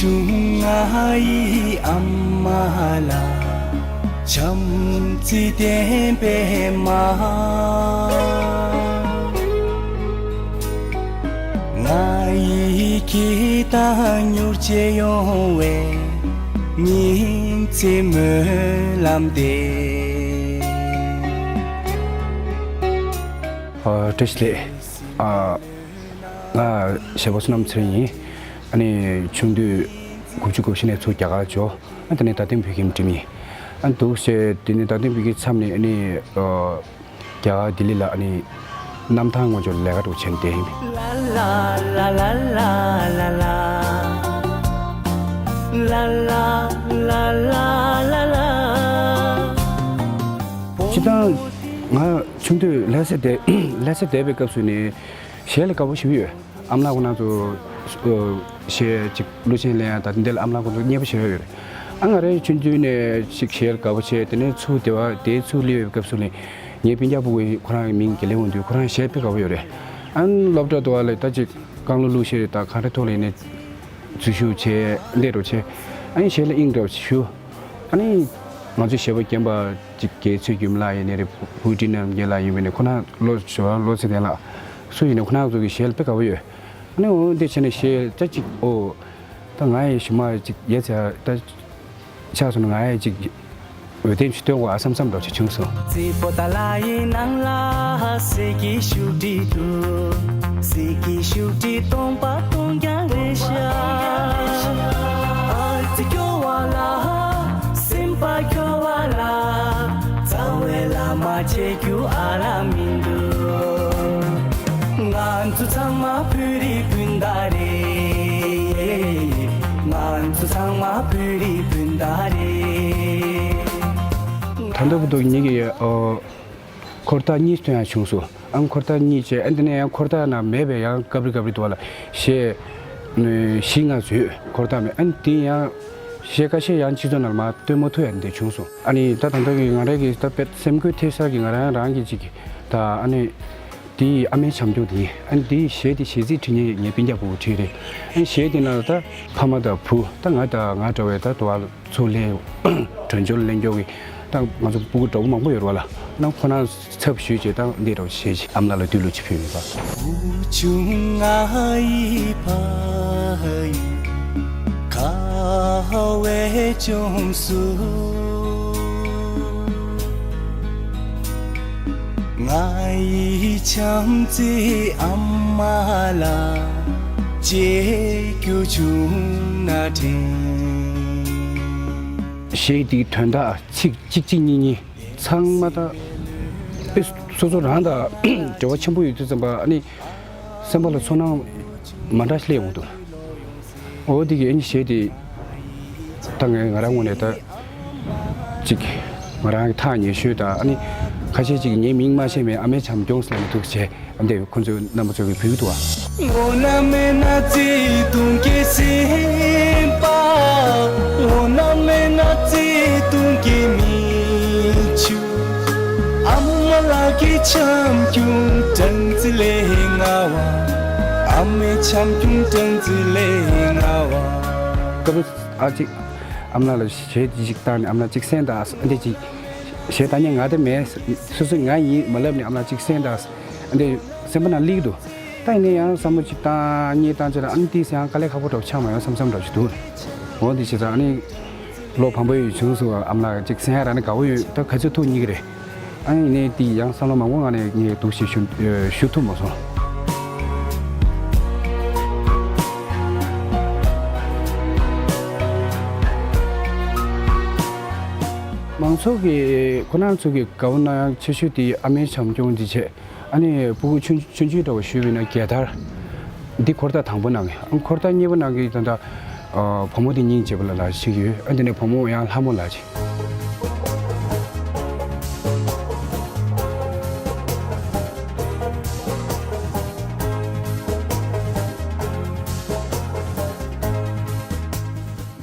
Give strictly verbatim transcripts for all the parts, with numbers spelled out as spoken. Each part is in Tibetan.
ང་ཡི་ཨ་མ་ལགས། བྱམས་བརྩེ་ལྡན་པའི་མ། ང་ཡི་སྐྱིད་དང་མྱུར་བྱེད་ཡོང་བའི་ཉིན་མཚན་སྨོན་ལམ་འདེབས། ཨ། བཀྲ་ཤིས་བདེ་ལེགས། ཨ། ང་གཞས་པ་བསོད་ནམས་ཚེ་རིང་ཡིན། ཨ་ནི་ཆུང་དུས་དགུ་བཅུ་གོ་བཞི་ནས་ཚུར་རྒྱ་གར་འབྱོར། ཨ། དེ་ནས་རྡ་སྟེང་བོད་ཁྱིམ་འགྲིམས་ཡིན། ཨ། འདུག་བྱས་དེ་ནས་རྡ་སྟེང་བོད་ཁྱིམ་མཚམས་ནས་ཨ་ནི། ཨ། རྒྱ་གར་ལྡི་ལི་ལ་ཨ་ནི་གནམ་ཐང་ངོ་ཅོག་ལས་ཀ་འདྲ་བྱས་ནས་བསྡད་ཡིན། སྤྱིར་བཏང་ང་ཆུང་དུས་ལྷ་སའི་བསྡད་ལྷ་སའི་བསྡད་པའི་སྐབས་སུ་ནས་གཞས་ལ་དགའ་པོ་ཞེ་པོ་ཡོད། ཨ་མ་ལགས་ཁོང་རྣམ་ཚོ། ཨ། གཞས་ཅིག་གླུ་ཆེན་ལེན་ཡ་ད་འདི་ལ་ཨ་མ་ལགས་ཁོང་ཚོ་མཉེས་པོ་ཞེ་པོ་ཡོད་རེད། ཨ། ང་རང་ཆུང་དུས་ནས་ཅིག་གཞས་ལ་དགའ་པོ་བྱས། དེ་ནས་ཚུར་སྡེ་བ་དེ་ཚུར་སླེབས་པའི་སྐབས་སུ་ནས་ངའི་སྤུན་ཀྱག་ཕྲུ་གུ་ཁོ་རང་མིང་དགེ་ལེགས་དབང་འདུས། ཁོ་རང་གཞས་དཔེ་དགའ་པོ་ཡོད་རེད། ཨ། སློབ་གྲྭ་དུ་བ་ལ་ད་ཅིག་རྐང་གླུ་གླུ་གཞས་རེད། ད་ག་རེ་ཐོག་ལ་ཡིན་ནའི་འཛུལ་ཞུགས་བྱས་འདི་འདྲ་བྱས། ཨ་ནི་གཞས་ལ་དབྱིངས་འདྲ་བ་ཞུ། ཨ་ནི་ང་ཚོའི་གཞས་པ་རྒན་པ་ཅིག་རྒན་ཚེ་སྒྲོལ་མ་ལགས་ཡིན་ནའི་རེད། བུ་བཀྲིས་རྣམ་རྒྱལ་ལགས་ཡིན་པ་ཡིན་ནའི་ཁོ་རང་བློ་བཟང་བློ་ཚེ་བརྟན་ལགས་སུ་ཡིན་ནའི་ཁོ་རང་ཚོ་གི་གཞས་ལ་དཔེ་དགའ་པོ་ཡོད། ཨ་ནི་འོ་འདི་བྱས་ནས་གཞས་ད་ཅིག་ཨོ་ད་ང་ཡི་གཞུག་མ་ཅིག་ཡ་ཚ་ད་ཆགས་སོང་ན་ང་ཡི་ཅིག་འོས་འདེམས་ཤིག་སྟོན་དགོས་ཨ་བསམ་བསམ་འདྲ་ཅིག་བྱུང་སོང་། རྩེ་པོ་ཏཱ་ལ་ཡི་ནང་ལ་གསེར་གྱི་བཞུགས་ཁྲི་འདུག་གསེར་གྱི་བཞུགས་ཁྲི་སྟོང་པ་སྟོང་རྐྱང་རེད་ཤག་ཨ་ཙི་སྐྱོ་བ་ལ། སེམས་པ་སྐྱོ་བ་ལ། རྩ་བའི་བླ་མ་བྱེད་རྒྱུ་ཨ་རག་མི་འདུག་ང་ཚོ་ཚང་མ་བོད་རིགས་སྤུན་ཟླ་རེད། ང་ཚོ་ཚང་མ་བོད་རིགས་སྤུན་ཟླ་རེད། ད་ལྟ་བར་དུ་ངེད་ཀྱི་ཨོ། འཁོར་ཐག་གཉིས་སྟོན་ཡ་བྱུང་སོང་། ཨ། འཁོར་ཐག་གཉིས་བྱས། ཨ། འདི་ནས་ཡང་འཁོར་ཐག་ནང་མེད་པའི་ཡང་སྐབས་རེ་སྐབས་རེ་འདུག་བ་ལ་གཞས་བཞི་ལྔ་བཟོས། འཁོར་ཐག་མེད། ཨ། འདི་ཡང་གཞས་ཁ་ཤས་ཡང་སྤྱི་ཚོགས་ནང་ལ་མར་སྟོན་མ་ཐུབ་ཡ་འདི་བྱུང་སོང་། ཨ་ནི་ད་ད་ལྟ་གི་ང་རང་གི་ད་དཔེ་སེམས་འགུལ་ཐེབས་ས་གི་ང་རང་རང་གི་ཅིག་གི་ད་ཨ་ནི་འདི་ཨ་མའི་བྱམས་སྐྱོང་དེ་ཡིན། ཨ་ནི་འདི་གཞས་དེ་གཞས་ཚིག་བྲིས་མཁན་ངའི་སྤུན་ཀྱག་ཕྲུ་གུ་བྲིས་རེད། ཨ་ནི་གཞས་དེ་ནང་ལ་ད་ཕ་མ་དང་བུ་ད་ང་དང་ང་འདྲ་བའི་ད་དུ་བ་ཚུར་ལེན། གྲོན་ཆུང་ལ་ལེན་རྒྱུ་གི་ད་ང་ཚོ་སྤུ་གུ་འདྲ་པོ་མང་པོ་ཡོད་རེད་བ་ལ། ནང་ཁོ་ན་ཚབ་ཞུས་བྱས་ད་འདི་འདྲ་བོ་བྱས་བྱས་ཨ་མ་ལགས་ལ་བསྡུས་ལུགས་ཅིག་ཕུལ་ཡོད་པ། གཞས་འདིའི་དོན་དག་ཚིག་གཅིག་གཅིག་གཉིས་གཉིས་ཚང་མ་ད་དཔེ་སོ་སོ་རང་དང་འབྲེལ་བ་ཆེན་པོ་ཡོད་དུས་ཙམ་པ་ཨ་ནི་སེམས་པ་ལ་ཚོར་སྣང་མ་འདྲ་སླེབས་ཡོང་འདུག་འོ་དེ་གི་ཨ་ནི་གཞས་དེ་ད་ངས་ང་རང་ངོས་ནས་ད་ཅིག་ང་རང་གི་ཐག་ཉེ་ཤོས་དང་ཨ་ནི་ཁ་ཤས་ཅིག་ངའི་མིང་མ་ཤེས་མེད་ཨ་མའི་བྱམས་སྐྱོང་ཟེར་ལབ་མི་འདུག་བྱས། འདི་ཁོང་ཚོའི་རྣམ་པ་ཚོ་གི་བོད་ཀྱི་འདུག་བ། སྐབས་ཨ་ཅིག་ཨ་མ་ལགས་ལ་གཞས་འདི་ཅིག་བཏང་ནས་ཨ་མ་ལགས་ཅིག་གསན་དང་། འདི་ཅིག་གཞས་བཏང་མཁན་ང་དེ་མེད། སོ་སོ་ང་ཡིན་མ་ལབ་ནས་ཨ་མ་ལགས་ཅིག་གསན་དང་། འདི་སེམས་པ་ནང་སླེབས་འདུག་ད་ཡིན་ན་ཡང་བསམ་བློ་ཅིག་བཏང་གཉིས་བཏང་བྱས་ལ་ཨ་ནི་དེའི་སང་དཀའ་ལས་ཁག་པོ་འདྲ་བོ་ཆགས་མ་ཡོང་བསམ་བསམ་འདྲ་བོ་ཞིག་འདུག་འོ་འདི་བྱས་ཙང་ཨ་ནི་ལོ་མང་པོ་ཡོད་བྱུང་སོང་། ཨ་མ་ལགས་ཅིག་གསན་ཡ་རག་ན་དགའ་བོ་ཡོད། ད་ག་ཚོད་ཐུག་གཉིས་ཀྱི་རེད། ཨ་ནི་ཡིན་ནའི་དེ་ཡང་བསམ་བློ་མང་པོ་ངང་ནས་ངས་འདུག་ཞིག་ཞུ་ཞུ་ཐུབ་མ་སོང་། མང་ཚོགས་ཀྱི་ཁོ་རང་ཚོ་གི་དགའ་བོ་གནང་ཡ་ཆེ་ཤོས་དེ་ཨ་མའི་བྱམས་སྐྱོང་འདི་བྱས། ཨ་ནི་སྤུ་གུ་ཆུང་ཆུང་ཆུང་འདྲ་བོ་ཞུས་པ་ཡིན་ན་རྒྱལ་དར། འདི་འཁོར་ཐག་དང་པོ་གནང་གི། ཨ། འཁོར་ཐག་གཉིས་པ་གནང་གི་ད་ལྟ་ཨ་བུ་མོ་དེ་སྙིང་རྗེ་པོ་ལ་ལགས་ཞིག་ཡོད། ཨ་འདི་ནས་བུ་མོ་ཡང་ལྷ་མོ་ལགས་ཅིག་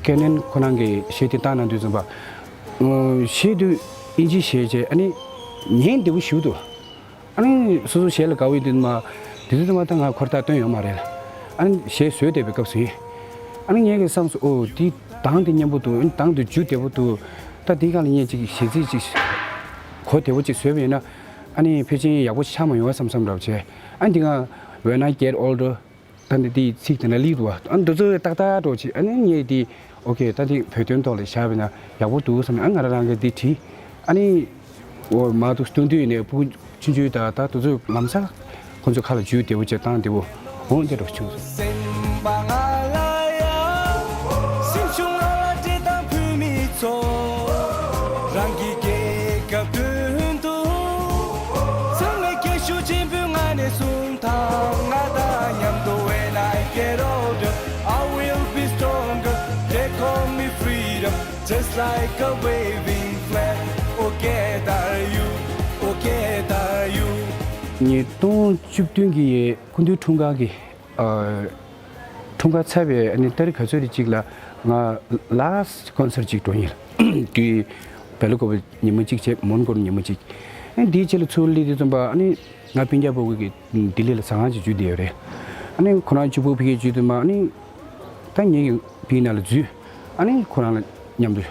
ཀེ་ནན་ཁོ་རང་གི་གཞས་དེ་བཏང་གནང་དུས་ཙམ་པ། ཨ། གཞས་དེ་ཨིན་ཇི་གཞས་བྱས། ཨ་ནི་ཉན་བདེ་པོ་ཞེ་པོ་འདུག་ཨ་ནི་སོ་སོ་གཞས་ལ་དགའ་བོ་ཡིན་དུས་མ། དེ་དུས་ཙམ་པ་ད་ང་འཁོར་ཐག་བཏོན་ཡོད་མ་རེད་ལ། ཨ་ནི་གཞས་བཟོས་བསྡད་པའི་སྐབས་སུ་ཡིན། ཨ་ནི་ངས་ཀྱི་བསམ་སོང་། ཨོ་འདི་གདངས་དེ་སྙན་པོ་འདུག། ཨ་ནི་གདངས་དེ་འཇུ་བདེ་པོ་འདུག། ད་འདི་སྒང་ལ་ངས་ཅིག་གཞས་ཚིག་ཅིག་གོ་བདེ་པོ་ཅིག་བཟོས་པ་ཡིན་ན། ཨ་ནི་ཕལ་ཆེར་ཡག་པོ་ཆགས་མ་ཡོང་བ་བསམ་བསམ་འདྲ་བོ་བྱས། ཨ་ནི་འདི་སྒང་When I get older། ད་འདི་འདི་ཚིག་དེ་ན་ལིག་འདུག་བ། ཨ་འདི་ཚོ་ཏག་ཏག་འགྲོ་ཅིག། ཨ་ནི་ངས་འདི་ཨོ་ཁེ། ད་འདི་བོད་དོན་ཐོག་ལ་བཞག་པ་ཡིན་ན་ཡག་པོ་འདུག་བསམ་ནས། ཨ་ང་རང་རང་གིས་འདི་བྲིས། ཨ་ནི་འོ་མ་འདུག་སྟོན་དུས་ནས་ཕྲུ་གུ་ཆུང་ཆུང་ད་ད་དེ་ཚོ་ལམ་སང་ཁོ་ཚོ་ཁ་ལ་འཇུ་བདེ་པོ་བྱས་བཏང་བདེ་པོ་འོང་བསྡད་འགྲོ་བྱུང་སོང་། རང་གི་སྐྱེ་སྐབས་དོན་དུ། ཚང་མས་སྐད་ཤུགས་ཆེན་པོའི་ངང་ནས་གསུང་དང་། ང་དང་མཉམ་དུ། When I get older, I will be stronger. They call me freedom, just like a waving flag. Oh, get are you? Oh, get are you? ཉིས་སྟོང་བཅུ་བདུན་གྱི་སྐུ་མདུན་འཁྲུངས་སྐར་གྱི་ཨ། འཁྲུངས་སྐར་ཚར་བའི་ཨ་ནི་ཏ་རིག་ག་ཚོད་རེ་གཅིག་ལ་ང་last concert གཅིག་འགྲོ་ཡིན་ལ། དུས་བེ་ལ་ཀོ་བའི་ཉིན་མོ་གཅིག་བྱས། མོན་གྷོར་ཉིན་མོ་གཅིག། ཨ་ནི་དེའི་རྗེས་ལ་ཚུར་སླེབས་དུས་ཙམ་པ། ཨ་ནི་ང་སྤུན་ཀྱག་ཕྲུ་གུ་གིས་ལྡི་ལི་ལ་ཟ་ཁང་ཅིག་འཇུས་བསྡད་ཡོད་རེད། ཨ་ནི་ཁོ་རང་གཅིག་པུ་ཕ་གིར་འཇུས་དུས་མ། ཨ་ནི་ད་ངེད་ཀྱི་ཕ་གི་ནང་ལ་འཛུལ། ཨ་ནི་ཁོ་རང་ལ་མཉམ་དུ།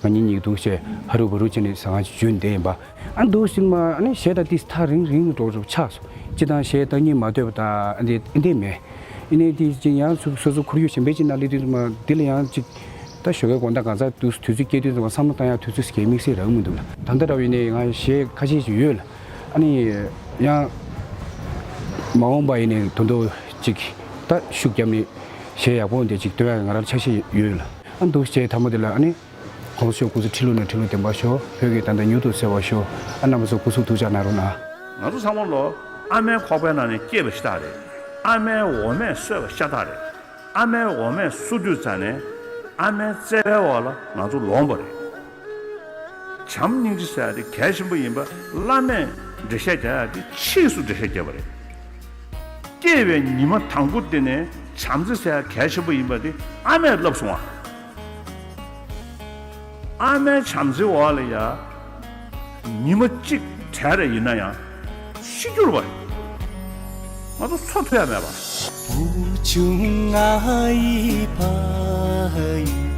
ང་གཉིས་གཉིས་འདུག་བྱས་ཧ་རུ་བ་རུ་བྱས་ནས་ཟ་ཁང་ཅིག་འཇུས་བསྡད་ཡིན་པ། ཨ་འདུག་ཟིན་མ། ཨ་ནི་གཞས་དང་ཏིས་ཐག་རིང་རིང་འགྲོ་འགྲོ་ཆགས་སོང་། སྤྱིར་བཏང་གཞས་བཏང་སྙིང་མ་འདོད་པ་དང་ཨ་འདི་ཨ་འདི་མེད། ཨ་ནི་དེ་ཅིག་ཡང་སོ་སོ་སོ་ཁོར་ཡུག་གཞན་པའི་ཅིག་ནང་སླེབས་དུས་ཙམ་པ། འདི་ལ་ཡང་ཅིག་ད་ཞོགས་ཀའི་དགོང་དག་གང་ཚ་དུས་དུས་ཚོད་སྐྱེལ་དུས་ཙམ་པ་བསམ་བློ་བཏང་ཡག་དུས་ཚོད་སྐྱེལ་དམིགས་བསལ་རག་མི་འདུག་ལ། ད་ལྟ་འདྲ་བོ་ཡིན་ནའི་ང་གཞས་ཁ་ཤས་ཤིག་ཡོད་ལ། ཨ་ནི་ཡང་མ་འོངས་པ་ཡིན་ནའི་དོན་དུ་ཅིག་ད་ཤུགས་བརྒྱབ་ནས་གཞས་ཡག་པོ་འདི་ཅིག་སྟོན་ཡག་ང་རང་འཆར་གཞི་ཡོད་ལ། ཨ་འདུག་བྱས་དང་པོ་དེ་ལ། ཨ་ནི་༸གོང་ས་མཆོག་སྐུ་ཚེ་ཁྲི་ལོ་ནས་ཁྲི་ལོ་ལྡན་པ་ཤོག། བོད་ཀྱི་བདེན་མཐའ་མྱུར་དུ་གསལ་བར་ཤོག། ཨ་རྣམ་པ་ཚོ་སྐུ་གཟུགས་ཐུགས་ཅག་གནང་རོགས་གནང་། ང་ཚོ་ཚང་མ་ལོ་ཨ་མའི་ཁོག་པའི་ནང་ནས་སྐྱེས་པ་ཤ་སྟག་རེད། ཨ་མའི་འོ་མས་གསོས་པ་ཤ་སྟག་རེད། ཨ་མའི་འོ་མས་གསོ་དུས་ཙ་ནས་ཨ་མའི་བརྩེ་བའི་འོག་ལ་ང་ཚོ་ལོངས་པ་རེད། བྱམས་སྙིང་རྗེ་ཟེར་ཡ་དེ་གལ་ཆེན་པོ་ཡིན་པ་བླ་མས་འགྲེལ་བཤད་རྒྱག་ཡ་དེ་ཕྱིས་སུ་འགྲེལ་བཤད་བརྒྱབ་པ་རེད། སྐྱེས་པའི་ཉི་མ་དང་པོ་དེ་ནས་བྱམས་བརྩེ་ཟེར་ཡ་གལ་ཆེན་པོ་ཡིན་པ་དེ་ཨ་མས་བསླབས་སོང་བ། ཨ་མའི་བྱམས་བརྩེའི་འོག་ལ་ཡ། ཉི་མ་གཅིག་བྲལ་རེ་ཡིན་ན་ཡང་ཤི་རྒྱུ་རེད་པ། ང་ཚོ་འཚོ་ཐུབ་ཡ་མེད་པ། བུ་ཆུང་ང་ཡི་ཕ་ཡུལ་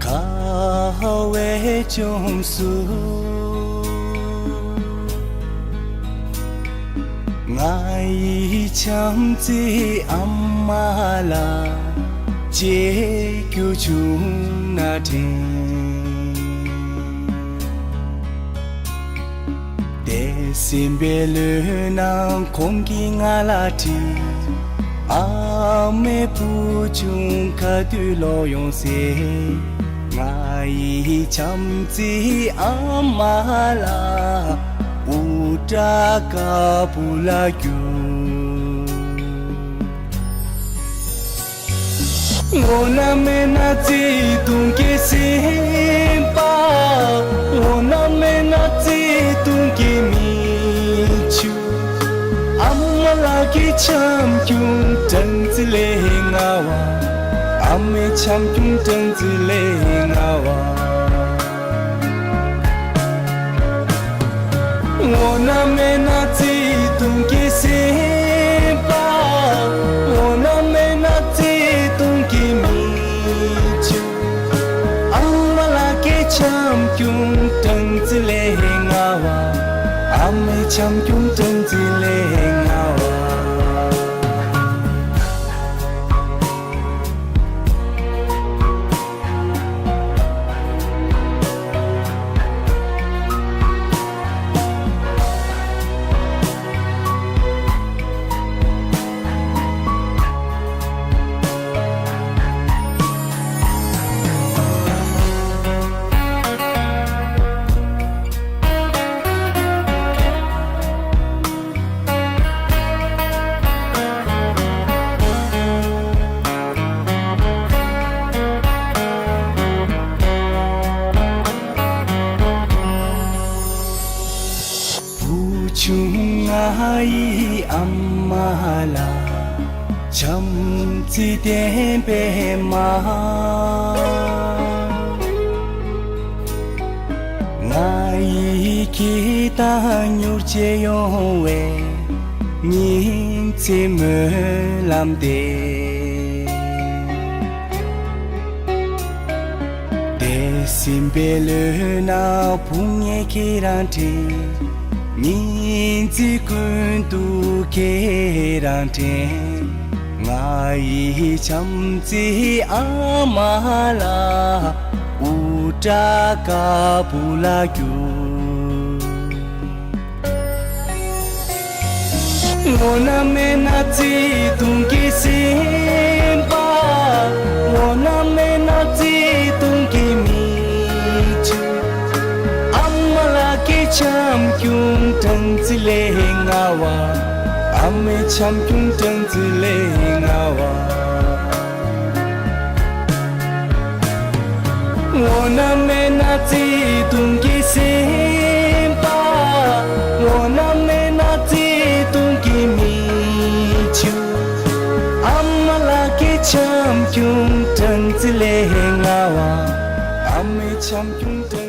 ཁ་བའི་ལྗོངས་སུ། ང་ཡི་བྱམས་བརྩེའི་ཨ་མ་ལགས་མཇལ་རྒྱུ་བྱུང་ན་དྲན། འདས་ཟིན་པའི་ལོའི་ནང་ཁོང་གིས་ང་ལ་དྲིས། ཨ་མའི་བུ་ཆུང་ག་དུས་ལོག་ཡོང་ཟེར། ང་ཡི་བྱམས་བརྩེའི་ཨ་མ་ལགས་འུར་སྒྲ་དཀར་པོ་ལ་བསྒྱུར། བུ་ཆུང་ང་ཡི་ཨ་མ་ལགས་བྱམས་བརྩེ་ལྡན་པའི་མ། ང་ཡི་སྐྱིད་དང་མྱུར་བྱེད་ཡོང་བའི་ཉིན་མཚན་སྨོན་ལམ་འདེབས། སེམས་པའི་ལྷོད་ནས་བུ་ངས་ཁྱེད་རང་དྲན། ཉིན་མཚན་ཀུན་ཏུ་ཁྱེད་རང་དྲན། ང་ཡི་བྱམས་བརྩེའི་ཨ་མ་ལགས། དབུ་སྐྲ་དཀར་པོ་ལ་གྱུར། འོ་ན་མེད་ན་བརྩེ་དུང་གི་སེམས་པ། འོ་ན་མེད་ན་བརྩེ་དུང་གི་མིག་ཆུ། ཨ་མ་ལགས་ཀྱི་བྱམས་སྐྱོང་སྦྲང་རྩི་ལས་མངའ་བ། ཨ་མའི་བྱམས་སྐྱོང་སྦྲང་རྩི་ལས་མངའ་བ། འོ་ན་མེད་ན་བརྩེ་དུང་གི་སེམས་པ། འོ་ན་མེད་ན་བརྩེ་དུང་གི་མིག་ཆུ། ཨ་མ་ལགས་ཀྱི་བྱམས་སྐྱོང་སྦྲང་རྩི་ལས་མངའ་བ། ཨ་མའི་བྱམས་སྐྱོང་སྦྲང་